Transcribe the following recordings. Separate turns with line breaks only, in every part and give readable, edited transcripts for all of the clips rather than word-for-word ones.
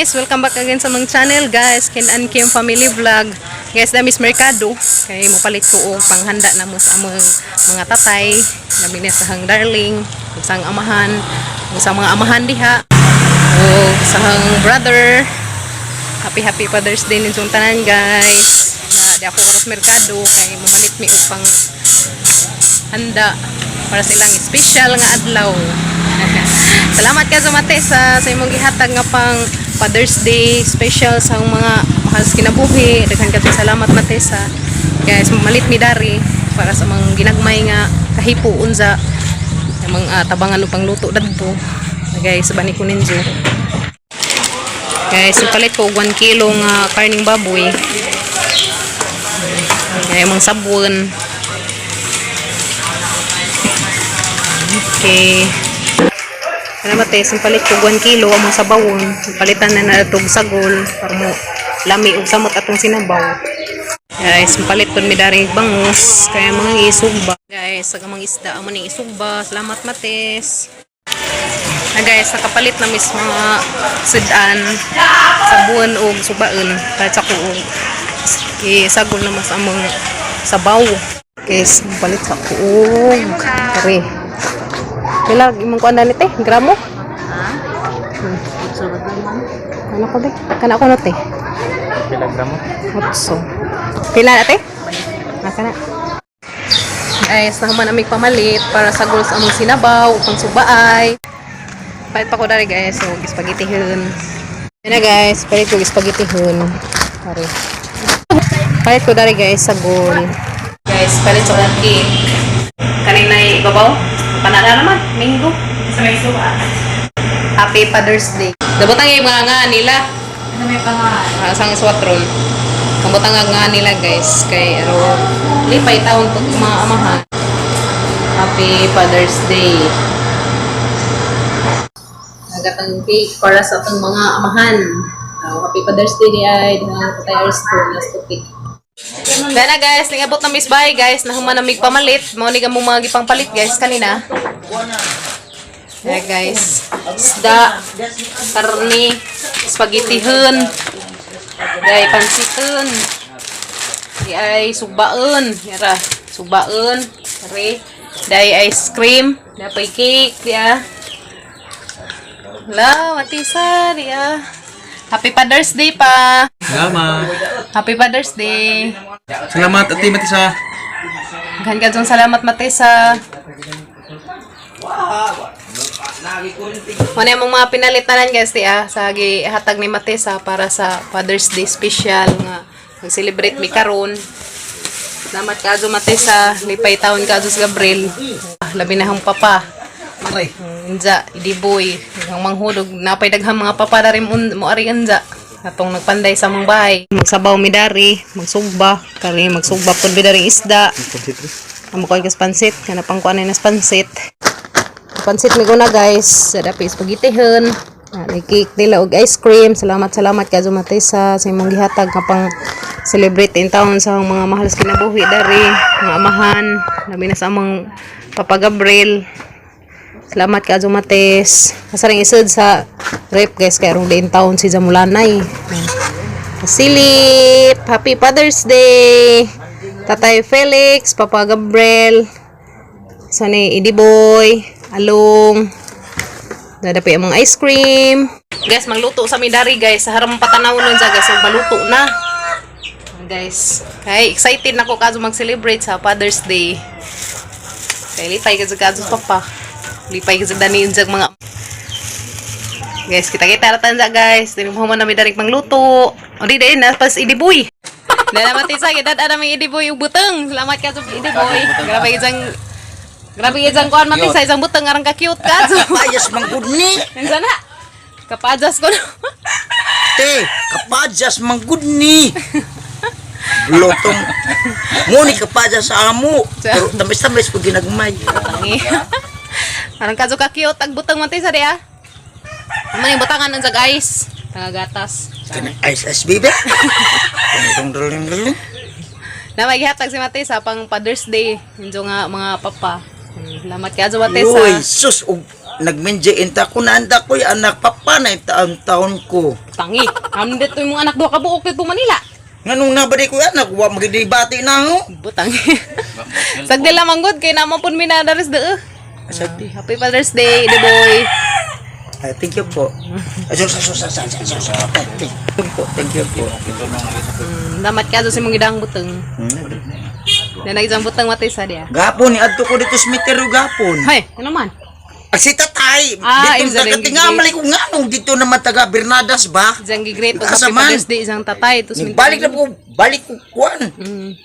Guys! Welcome back again sa among channel, guys. Ken and Kim Family Vlog. Guys, damis merkado. Kay mo palit ko og panghanda na mo sa among mga tatay. Labi na sa hang darling, ug sa ang amahan, ug sa mga amahan diha. Ug sa hang brother. Happy happy Father's Day ninyong tanan, guys. Na di ako karos merkado kay mamalit mi og pang handa para sa ilang special nga adlaw. Salamat ka mate sa imong gihatag nga pang Father's Day special sa mga mahal sa kinabuhi. Daghan ka salamat, mate sa. Guys, mamalit mi dari para sa mga ginagmay nga kahipo unza yung mga tabangan upang luto dadto. Guys, bani ko ninyo. Guys, palit ko og 1 kilo nga karning baboy. Kaya mga sabon. Okay. Ano ba, te, palit ko 1 kilo ang mga sabawon. Palitan na na itong sagol para mo lami og samot atong sinabaw. Guys, palit pud mi daring bangus kaya mga isugba. Guys, sa mga isda amo ning isugba. Salamat, Mates. Ah, guys, nakapalit na mis mga sudan, sabon og subaon para sa kuog. Isagol na mas among sabaw. Guys, palit sa kuog. Kare. Pila imong kuan na ni, te? Gramo?
Ha?
Ano ko be? Kana ko na, te.
Pila gramo?
Otso. Pila na, te? Asa na? Guys, nahuman aming pamalit para sa goals among sinabaw upang subaay. Palit pa ko dari, guys, so spaghetti hun. Yan na, guys, palit ko spaghetti hun. Pare. Palit ko dari, guys, sa goal. Guys, palit sa akong cake. Kanina ibabaw. Panala naman, mango.
Sa may suka.
Happy Father's Day. Dabot ang mga nga nila.
Ano may pangalan?
Ah, sang swatron. Kabutang nga nga nila, guys, kay aro lipay taon pag mga amahan. Happy Father's Day. Nagatang cake para sa atong mga amahan. Happy Father's Day ni ay dihang patay Aristo na cake. Dana, guys, ningabot na miss bye, guys, nahuman na mig pamalit. Mao ni mo mga gipang palit, guys, kanina. Yeah, guys. Isda, karne, spaghetti hun. Day pansiton. Di ay subaon. Yara, subaon. Re. Day ice cream. Dapay cake diya. La, matisa diya. Happy Father's Day pa.
Salamat.
Happy Father's Day.
Salamat, Ate Matisa.
Daghan ka salamat, Matisa. Muna yung mga pinalitanan, guys, ti ah, sa gihatag ni Matisa para sa Father's Day special nga mag-celebrate mi karon. Salamat kaadto, Matisa, lipay taon kaadto sa Gabriel. Ah, labi na hang papa.
Aray.
Unja, idiboy, ang manghudog, napay daghang mga papa dari mo, mo ari unja. Atong nagpanday sa among bahay. Magsabaw mi dari, magsugba, kari magsugba pud mi dari isda. Amo ko kas pansit, kana pang kuan na pansit. Pansit mi guna, guys, sa dapi spaghetti hun. Ah, may cake nila og ice cream. Salamat, salamat kay Matisa sa imong gihatag nga pang celebrate in town sa mga mahal sa kinabuhi dari, mga amahan, labi na sa among Papa Gabriel. Salamat ka Mates. Asa rin isod sa rep, guys, kay arong diin taon si Zamulanay. Silip! Happy Father's Day! Tatay Felix, Papa Gabriel, sa ni Idiboy, Along, dadapi ang mga ice cream. Guys, magluto sa midari, guys. Sa haram patanaw nun sa, guys, so, maluto na. Guys, kay excited na ko kaso mag-celebrate sa Father's Day. Kay lipay ka sa kaso papa. Lipay ka sa dani sa mga. Guys, kita-kita ratan sa, guys. Dili mo man nami daring pangluto. O di din na pas idiboy. Nalamat isa kita ada may idiboy ug buteng. Salamat ka sa idiboy. Grabe isang kuan mati sa isang buteng arang ka cute ka. So,
Kapajas manggod ni.
Nansa na. Kapajas ko no.
Te, kapajas manggod ni. Lotong. Muni kapajas sa amo. Pero tamis-tamis pag ginagmay.
Tangi. Arang kaso ka cute ag buteng mati sa diya. Amo ni butangan ng sa guys. Tangagatas.
Kanang ice ice baby. Dong dong dong.
Na may gihatag si Mate sa pang Father's Day. Medyo nga mga papa. Salamat ka Mate sa
Uy, sus. Ug Nagmenje inta ko na anda ko anak papa na taon taon ko.
Tangi. Amdet to imong anak duha ka buok dito Manila.
Nganong nabadi ko anak wa magdibati na ho.
Butang. Sagdi lamang gud kay naman pud minadaris de.
Sagdi.
Happy Father's Day, the boy.
Ay, thank you po. Ay, sus, sus, sus, sus, sus, sus. Thank you po. Thank you po.
Damat ka sa imong gidang butang. Na isang butang matay sa diya.
Gapon ni adto ko dito sa Mitero gapon.
Hay, ano man?
Ah, si tatay,
Ah,
dito
isa rin
taga tingamali ko nga nung dito naman taga Bernadas ba?
Isang gi-great og
Asa
Happy
man?
Father's Day isang tatay tos
Balik na po, balik ko kuan.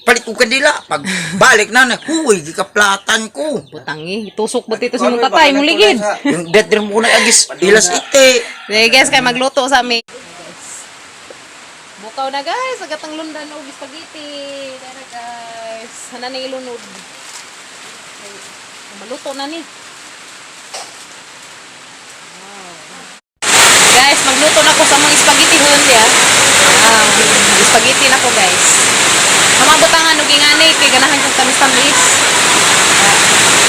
Balik ko kandila. Pag balik na na, huy, gikaplatan ko.
Butang eh, tusok ba dito sa imong tatay mong ligid.
Yung dead rin mo na agis, ilas ite.
Sige guys, kay magluto sa amin. Bukaw na guys, agatang lundan og spaghetti. Tara guys, sana ni ilunod. Ay, maluto na ni. Wow. Guys, magluto na ko sa mga spaghetti hon ya. Ah, spaghetti na ko guys. Mamabot ang ano gingani kay ganahan kong tamis-tamis. Ah,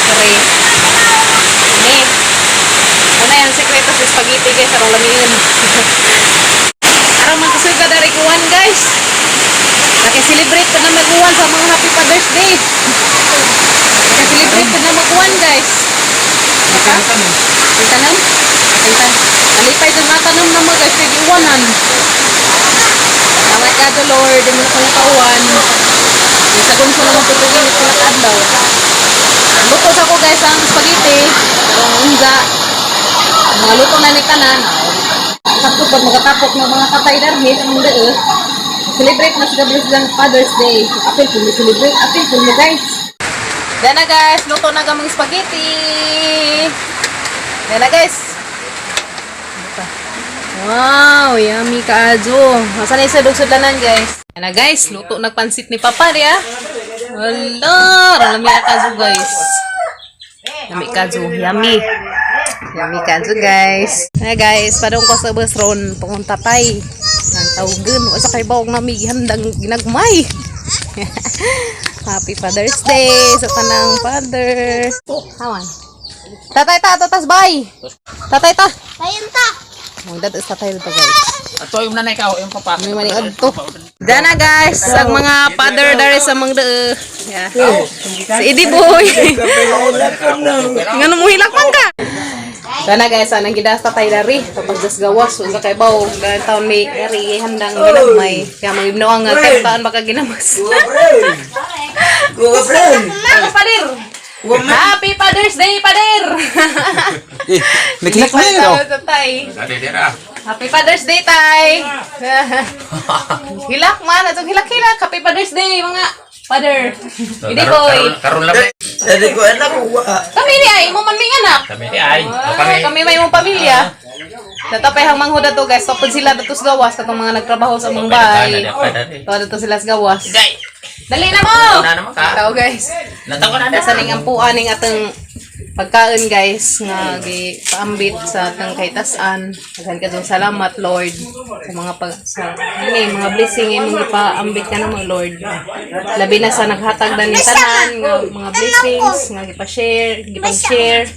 sorry. Ni. Una yan sekreto sa spaghetti guys, arong lamiin. Arang man kusog ka dari kuwan guys. Naki-celebrate pa na mag-uwan sa mga Happy Father's Day. Naki-celebrate pa na mag-uwan guys. Ka? Ang tanom? Ang tan. Alipay sa mga tanom na mga guys, kay giuwanan. Salamat ka do Lord, di mo na kong kauwan. Yung sa gunso naman putugin, ito na kaadlaw. Luto sa ko guys ang spaghetti. Pero ang unza, ang mga luto na ni tanan. Sakto pag makatapok ng mga tatay darhi sa mga daan. Celebrate na sila bless lang Father's Day. Apil kung may celebrate, apil kung mo guys. Dana guys, luto na gamang spaghetti. Dana guys. Wow, yummy kaajo. Masa na isa dugsudlanan guys. Dana guys, luto nagpansit ni Papa diya. Wala, lami na kajo guys. Yummy kajo, yummy. Yummy kajo guys. Hey guys, padung ko sa bus ron tungkol tatay. Ang tawgan, wasa kay bawang nami gihandang ginagmay. Happy Father's Day sa tanang father. Hawan. Tatay ta, tatas bay. Tatay ta.
Ayun ta.
Ang dadas tatay ta guys.
Ato yung nanay ka, yung papa.
May mani adto. Dana guys, ang mga father dare sa mga dee. Yeah. Si Idi Boy. Ngano mo hilak man ka? Dana guys, anang gidas tatay dari kapag das gawas unsa kay baw dahil taon may ari handang ginagmay. Kaya magibno ang kay taon baka ginamas.
Kuha, friend.
Ako pader. Happy Father's Day, pader.
Eh, nagkik na yun.
Tatay.
Dati dira.
Happy Father's Day, tay! Hilak man, atong hilak-hilak. Happy Father's Day, mga father. Hindi boy.
Karon lang.
Dali ko anak, wa.
Kami ni ay, mo man may anak.
Kami ni ay.
Ah, kami may mong pamilya. Natapay hang manghuda to guys. Tapos sila dato sa gawas katong mga nagtrabaho sa mga bahay. Tawa dato sila sa gawas. Dali na mo!
Una naman ka.
Tao guys.
Natawa na
Nasa ning ampuan ning atong pagkaon guys nga gi paambit sa atong kahitasan. Daghan ka dong salamat Lord sa mga pag sa ini mga blessing imong gipaambit ka namo Lord. Labi na sa naghatag na ni tanan nga mga blessings nga gipa-share, gipag-share.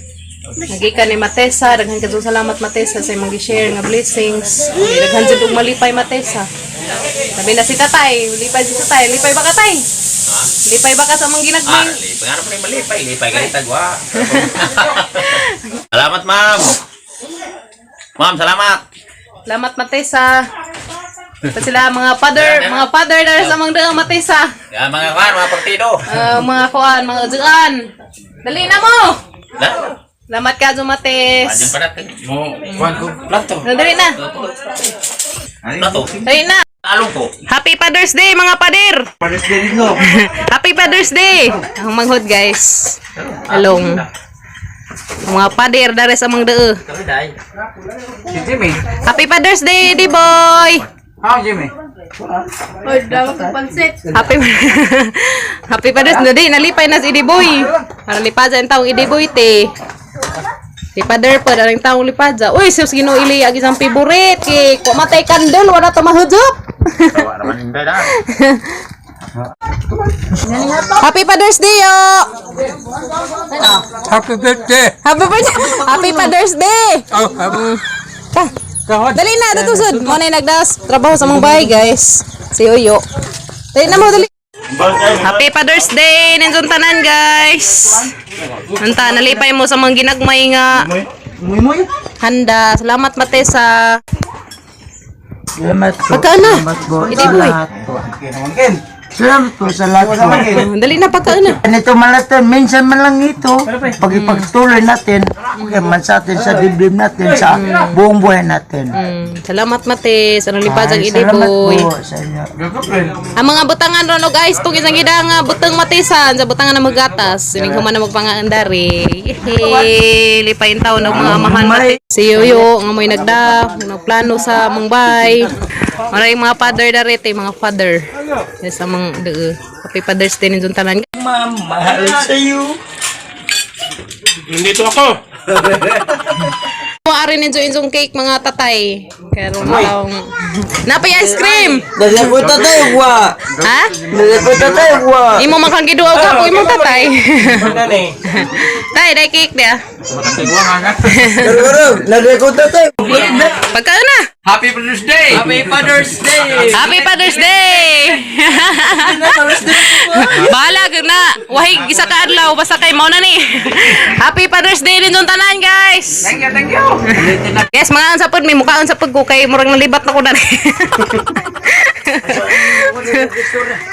Nagikan ni Matesa, daghan ka dong salamat Matesa sa imong gi-share nga blessings. Daghan jud og malipay Matesa. Labi na si Tatay, lipay si Tatay, lipay ba ka tay? Lipay ba ka sa mga ginagmay?
Ah, lipay. Nga naman malipay. Lipay ganit agwa. Salamat, ma'am. Ma'am, salamat.
Salamat Matesa. Pa sila mga father na sa mga daang Matesa.
Yan, mga kwan, mga partido.
Ah, mga kuan, mga ujuan. Dali na mo.
Na,
Salamat ka Mates.
adyan pa natin.
Mo, kuan ko plato.
Dali na.
Plato.
Dali na.
Along ko.
Happy Father's Day mga pader.
Father's Day dito.
Happy Father's Day. Ang manghod guys. Along. Ang mga pader dare sa mga dao.
Kami dai.
Si Jimmy.
Happy Father's Day, di boy.
How Jimmy?
Oy, dapat sa pansit.
Happy Happy Father's Day. Nalipay na si Idi Boy. Para lipadza ang taong Idi Boy te. Lipader pa ang taong lipadza. Uy, sus Ginoo ili ang isang favorite kay kumatay kandol wala ta mahudop.
Tawa naman hindi na.
Happy Father's Day, yo!
Happy birthday!
Happy birthday! Happy Father's Day!
Oh,
Ta. Dali na, tutusod. Mo na nagdas trabaho sa mong bahay, guys. Si Uyo. Dali na mo, dali. Happy Father's Day! Nandun tanan, guys. Anta, nalipay mo sa mga ginagmay nga handa. Salamat, Matesa.
Salamat po.
Pagkaan na.
Salamat po
Hindi,
sa
boy.
lahat po. Salamat po sa lahat po.
Oh, dali na, pagkaan na.
Ganito man natin, minsan man lang ito, pag ipagtuloy natin, okay man sa atin, sa dibdib natin, sa buong buhay natin.
Salamat, Mates. Anong lipad ang
Ay,
idi,
salamat
boy.
po sa inyo.
Ang mga butangan ron, og ice tong isang ida nga butang matisan sa butangan na magatas. Sining human na magpangaandari. Yehey! Lipayin taon og mga amahan mati. Si Yoyo nga mo'y nagda, nagplano sa Mumbai. Maraming mga father darete, mga father. Yes, ang mga doo. Happy Father's Day ninyong tanan.
Ma'am, mahal sa iyo.
Nandito ako.
Maari ninyo inyong cake mga tatay. Karon taong Napay ice cream.
Dali ko tatay, wa.
Ha?
Dali ko tatay, wa.
Imo man kang giduaw ka ko imong tatay. Tay, dai cake dia.
Pero, dali ko tatay.
Pagkaon na.
Happy Father's Day! Happy Father's Day!
Happy Father's Day! Bahala gyud na. Wahig isa ka adlaw basta kay mao na ni. Happy Father's Day ninyong tanan, guys.
Thank you, thank you!
Yes, mga unsa pod may mukhaon sa pud ko kay murag nalibat na ko dani.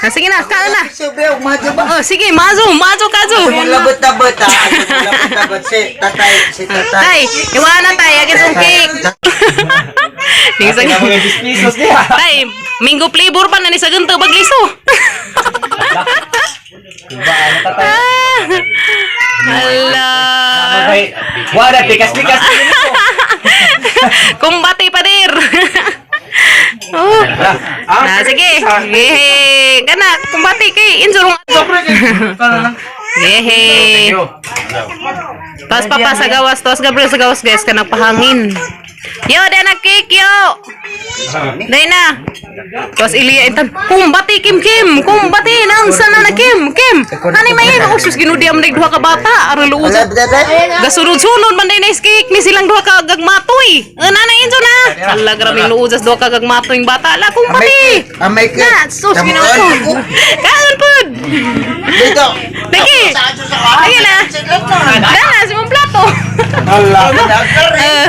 Ah, sige na, kaon na.
Sabi, umadyo ba?
Oh, sige, mazo, mazo kazo.
Labot-labot, ah. Labot-labot. Si tatay, si tatay.
Tay, iwanan na tay, agad tong cake. Ning sa Tay, mango flavor pa na ni sa ganto bagliso. Ah. Hala.
Wala, tikas-tikas!
Kumbati pa dir. Oh. Na, sige. Yehe. Kana, kumbati kay insurong. Yehe. Tapos papa sa gawas, tapos Gabriel sa gawas guys, kanang pahangin. Yo, dai na cake yo. Dai na. Tapos Ilya intan, kumbati Kim Kim, kumbati nang sana na Kim Kim. Ani may oh sus ginudi am duha ka bata, aron luos.
Wala, tatay.
Gasunod-sunod man day na cake ni silang duha ka gagmatoy. Ana na injo na. Ala grabe luosas duha ka gagmatoy bata. Ala kumbati.
Amay cake.
Na, sus ginoo ko. Kaon pud.
Dito.
Lagi. Lagi na. Dana, si mong plato.
Ala.
Eh.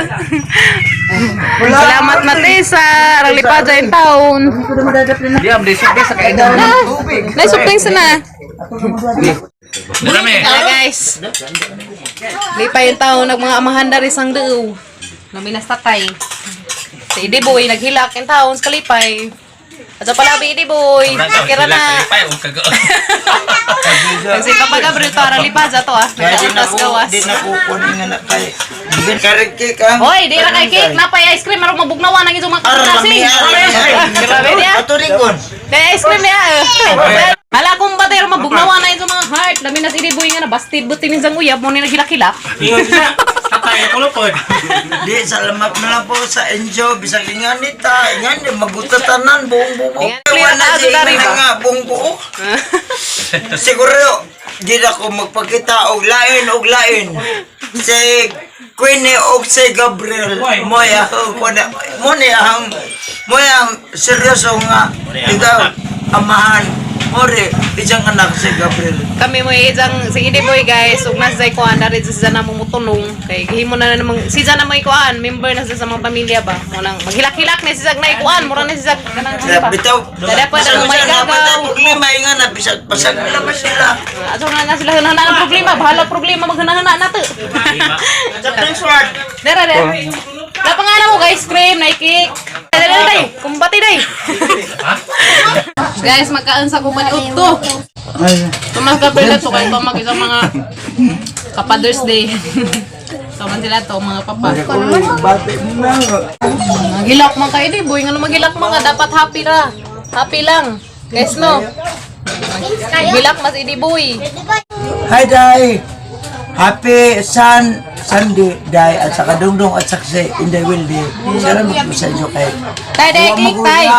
Salamat Matisa, arang lipad sa taon.
Diam, di sugdi sa kainan.
Nay drinks na.
Marami.
Tara guys. Lipay yung taon nag mga amahan dari sang deo. Naminas tatay. Si Idi Boy naghilak yung taon sa kalipay. At sa palabi Idi Boy. Kira na. Si Papa Gabriel to arang lipad sa to ah. Nagkauntas gawas.
Di na kukunin nga na kay. Karig cake, ah.
Hoy, di ra kay cake, napay ice cream marong mabugnawan ang isang mga
Arami,
kasing.
arami.
Grabe niya.
Ato rin kon.
Kaya ice cream niya. Eh. Hala kung ba tayo mabugnawan na itong mga heart. Lami na si Boy nga na bastid buti ni sang uyab mo ni naghilak-hilak.
Di, salamat na lang po sa inyo. Bisag ingan nita, ingan ni magutatanan buong buo.
Ingan, clear
Wala
ka,
siya
dari
ingan
ba?
nga buong buo. Siguro, di na ko magpakita og lain og lain. Si Queenie og si Gabriel. Moya, mo ni ang mo ang seryoso nga ikaw amahan. More, isang anak si Gabriel.
Kami mo isang si Idi Boy guys, ug nasa kuan na rin si Zana mumutunong kay gihimo na namang si Zana may kuan, member na siya sa mga pamilya ba. Mo nang maghilak-hilak ni si Zag na ikuan, mura na si Zag kanang ano ba.
Bitaw,
Dada pa na may gagaw.
Problema nga na bisag pasag na naman sila.
Ato na na sila hanahan ang problema, bahala problema maghanahana na to.
Sa Prince Ward.
Dara dara. La pangalan mo guys, cream na cake. Dara dara day, kumbati day. Guys, magkaan sa kumaniot to. Tumas Gabriel na to kay pamag isang mga ka-Father's Day. Taman sila to mga papa.
Bati mo na.
Magilak man kayo di boy, ngano magilak man ka dapat happy ra. Happy lang. Guys no. Magilak mas idi boy.
Hi, Day! Happy Sunday, Day, at saka Dongdong at saka si Inday Wilde. Salamat po sa inyo kay.
Tay, day, cake, tay.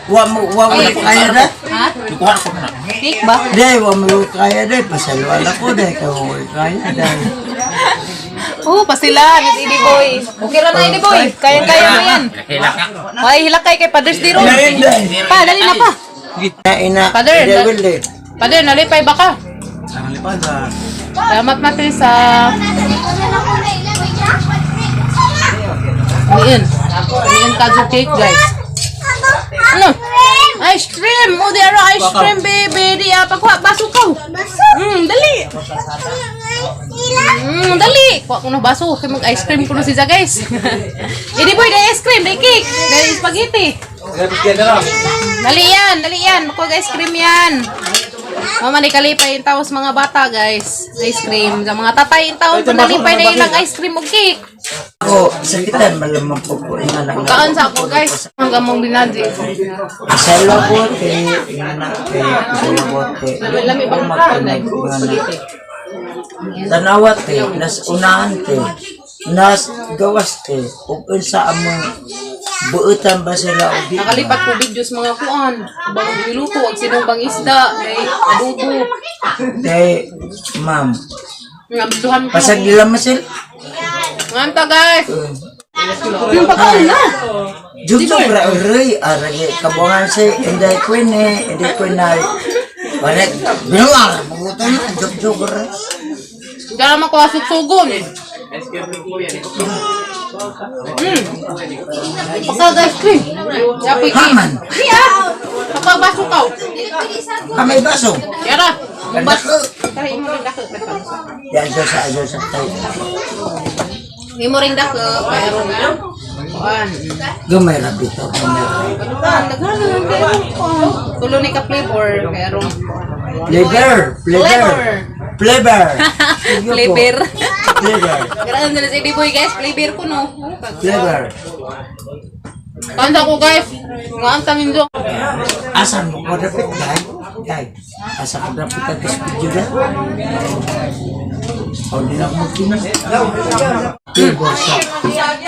Wa mo kaya na.
Ha?
Kuha ko na.
Cake ba?
Day, wa mo kaya day. Pasalwala ko day. Kaya wa kaya day.
Oh, pasila, Idi Boy. Okay ra na, Idi Boy. Kaya-kaya mo yan.
Hilak nga.
Ay, hilakay kay Father's Day ron.
Lain day.
Pa, dali na pa.
Ina, ina.
Father,
Day, will day.
Father, nalipay ba ka? Salamat natin sa Miin. Miin kaju cake, guys. Ano? Ice cream! Oh, di ara ice cream, baby. Di ah, pagkuha, baso ka. Dali. Dali. Kuha ko na baso. Kay mag-ice cream ko na siya, guys. Idi boy, dai ice cream, dai cake, dai spaghetti. Dali yan, dali yan. Makuha ice cream yan. Mama ni kalipay yung taos mga bata, guys. Ice cream. Sa mga tatay yung taon, panalipay na ilang ice cream o cake.
Ako, sakitan malamang po ko. Ina lang.
Kaan sa ako, guys. Hanggang mong binadi.
Pasalo ko, te. Ina na, te. Pasalo ko, te.
Lami ba
Makinag,
spaghetti?
Tanawa te, nas unahan te, nas gawas te, ug unsa among buutan ba sila og di.
Nakalipat ko videos mga kuan. Bang niluto, ang sinumbang isda, may adobo.
Kay ma'am,
Nga biduhan ko.
pasag nila masil.
Nganta, guys. Yung pagkaon na.
Jugtog ra oray aragi kabuangan si Inday Queen eh, Inday Queen na. Wala binuar buutan na jugtog ra.
Hindi naman ko asuksugon. Pagka ice cream. Yapoy cake.
Haman.
Iya. Pagka ka.
Kamay baso.
Yara.
Dako.
Tara, imo ring dako.
Yan sa ayo sa tayo.
Imo ring dako. Pero, kuan.
Gamay ra bitaw gamay.
Kuan, daghan na lang kayo. Kuan. Tulo ni ka flavor. Pero,
Flavor, flavor. Flavor.
Flavor.
Flavor.
Grabe na si Boy, guys. Flavor ko no.
Flavor.
Kanta ko, guys. Nga ang tangin do.
Asan mo ko dapat dai? Dai. Asa ko dapat ang video da? O di na ako magkinas. Flavor sa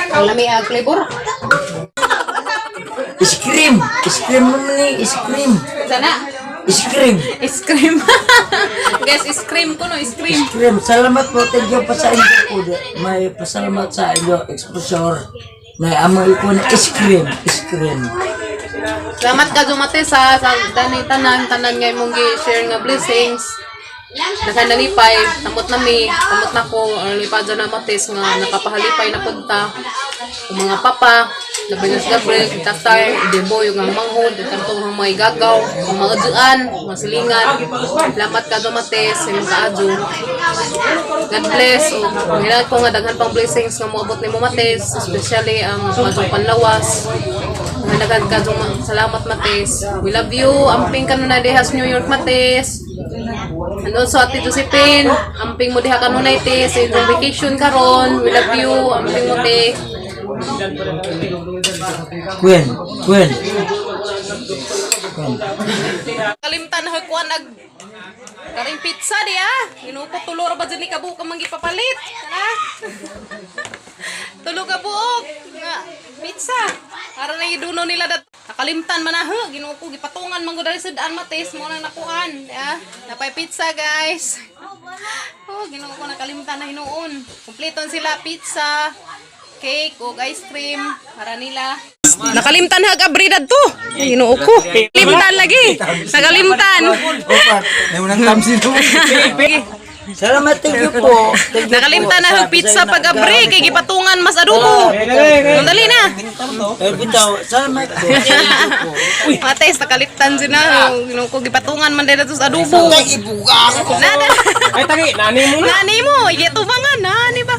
Ang lami ang flavor.
ice cream. Ice cream mo ni ice cream.
Sana.
Ice cream.
Ice cream. Guys, ice cream ko no, ice cream.
Ice cream. Salamat po. Thank you pa sa inyo po. May pasalamat sa inyo exposure na among ikon ice cream. Ice cream.
Salamat ka Jumate sa dani tanan tanan nga imong gi-share nga blessings. Daghan nalipay, tamot na mi, tamot na ko, or lipad na mates nga nakapahalipay na punta. Ug mga papa, labi na si Gabriel, si Tatay, Deboy, yung ang manghod, yung kantong ang mga igagaw, ang mga duan, mga silingan. Salamat ka Jumate sa imong kaadyo. God bless. O, pangilan ko nga daghan pang blessings nga moabot nimo Mates, especially ang adtong panlawas. Nga daghan ka salamat Mates. We love you. Amping kanunay diha sa New York Mates. And also Ate Josephine, amping mo diha kanunay te sa inyong vacation karon. We love you. Amping mo te.
Queen. Queen. Queen.
Kalimtan na kuan ag karing pizza di ah. Ginoo ko tulo ra ba dyan ni kabuok ang manggipapalit. Ha? Tulo ka buok nga pizza. Para na iduno nila dat. Nakalimtan man na ha. Ginoo ko gipatungan man gud dali sa daan mates mo nang nakuan, ya. Napay pizza, guys. Oh, Ginoo ko nakalimtan na hinuon. Kumpleton sila pizza, cake ug ice cream para nila. Nakalimtan ha abridad to. Ginoo ko. Limtan lagi. Nakalimtan.
Salamat, thank you po. Thank you po.
Nakalimtan na hag
Sabi
pizza
sa'yo na-
pag abri kay gipatungan mas adobo. Dali na.
Eh, bitaw, salamat po. Thank you po.
Mates nakalimtan sila. Ginoo ko gipatungan man dito sa adobo.
Ay, ibuga ako.
Nada.
Ay, tangi, nani mo na.
Nani mo, ige tubangan nani ba?